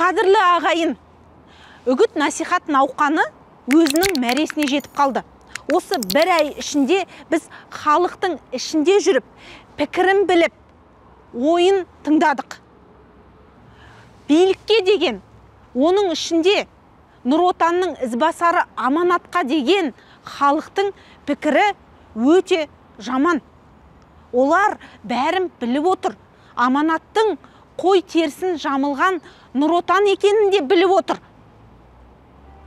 Қадірлі ағайын, үгіт насихат науқаны өзінің мәресіне жетіп қалды. Осы бір ай ішінде біз халықтың ішінде жүріп, пікірін біліп, ойын тыңдадық. Билікке деген, оның ішінде Нұр Отанның ізбасары Аманатқа деген халықтың пікірі өте жаман. Олар бәрін біліп отыр. Аманаттың қой терісін жамылған Нұр Отан екенін де біліп отыр.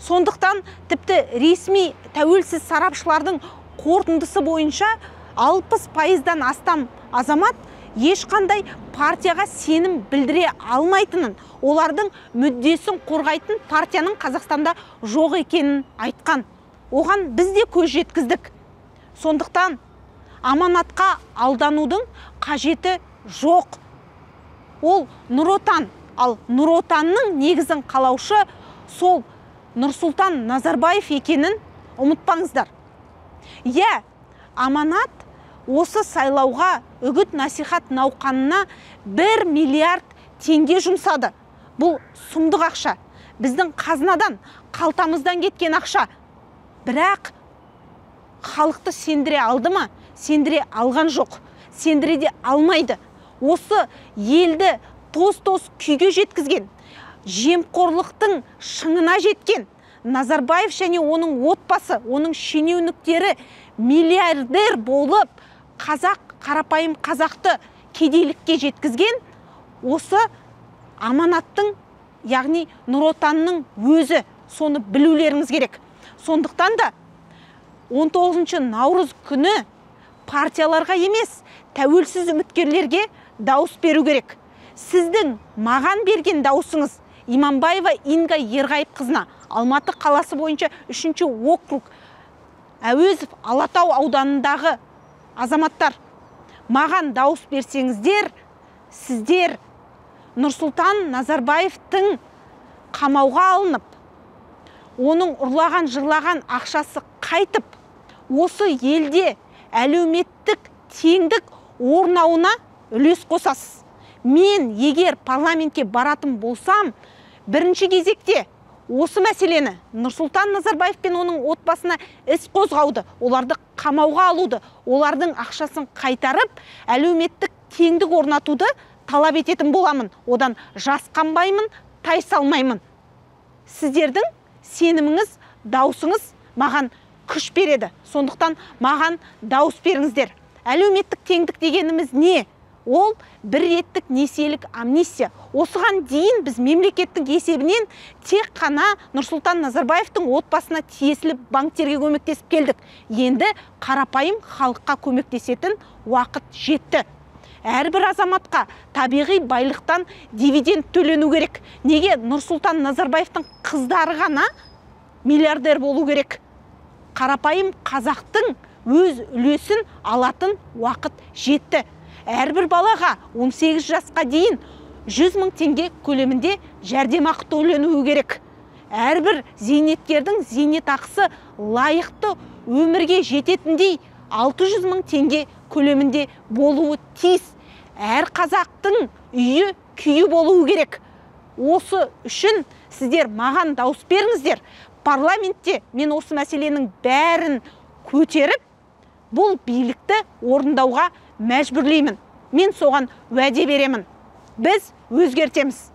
Сондықтан тіпті ресми тәуелсіз сарапшылардың қорытындысы бойынша 60%-дан астам азамат ешқандай партияға сенім білдіре алмайтынын, олардың мүддесін қорғайтын партияның Қазақстанда жоқ екенін айтқан. Оған біз де көз жеткіздік. Сондықтан Аманатқа алданудың қажеті жоқ. Ол Нұр Отан, ал Нұр Отанның негізін қалаушы сол Нұрсұлтан Назарбаев екенін ұмытпаңыздар. Иә, Аманат осы сайлауға үгіт насихат науқанына 1 миллиард теңге жұмсады. Бұл сұмдық ақша. Біздің қазынадан, қалтамыздан кеткен ақша. Бірақ халықты сендіре алды ма? Сендіре алған жоқ. Сендіре де алмайды. Осы елді тоз-тоз күйге жеткізген, жемқорлықтың шыңына жеткен Назарбаев және оның отбасы, оның шенеуніктері миллиардер болып, қазақ, қарапайым қазақты кедейлікке жеткізген осы Аманаттың, яғни Нұр Отанның өзі, соны білулеріңіз керек. Сондықтан да 19 наурыз күні партияларға емес, тәуелсіз үміткерлерге дауыс беру керек. Сіздің маған берген дауысыңыз Иманбаева Инга Ерғайыпқызына, Алматы қаласы бойынша 3-ші округ Әуезов Алатау ауданындағы азаматтар, маған дауыс берсеңіздер, сіздер Нұрсұлтан Назарбаевтың қамауға алынып, оның ұрлаған, жырлаған ақшасы қайтып, осы елде әлеуметтік теңдік орнауына үлес қосасыз. Мен егер парламентке баратын болсам, бірінші кезекте осы мәселені Нұрсұлтан Назарбаев пен оның отбасына іс қозғауды, оларды қамауға алуды, олардың ақшасын қайтарып, әлеуметтік теңдік орнатуды талап ететін боламын. Одан жасқанбаймын, тайсалмаймын. Сіздердің сеніміңіз, даусыңыз маған күш береді. Сондықтан маған дауыс беріңіздер. Әлеуметтік теңдік дегеніміз не? Ол бір реттік несиелік амнистия. Осыған дейін біз мемлекеттің есебінен тек қана Нұрсұлтан Назарбаевтың отбасына тиесілі банктерге көмектесіп келдік. Енді қарапайым халыққа көмектесетін уақыт жетті. Әрбір азаматқа табиғи байлықтан дивиденд төлену керек. Неге Нұрсұлтан Назарбаевтың қыздары ғана миллиардер болу керек? Қарапайым қазақтың өз үлесін алатын уақыт жетті. Әрбір балаға 18 жасқа дейін 100 мың теңге көлемінде жәрдемақы төленуі керек. Әрбір зейнеткердің зейнетақысы лайықты өмірге жететіндей 600 мың теңге көлемінде болуы тиіс. Әр қазақтың үйі күйі болуы керек. Осы үшін сіздер маған дауыс беріңіздер. Парламентте мен осы мәселенің бәрін көтеріп, бұл билікті орындауға мәжбүрлеймін. Мен соған уәде беремін. Біз өзгертеміз.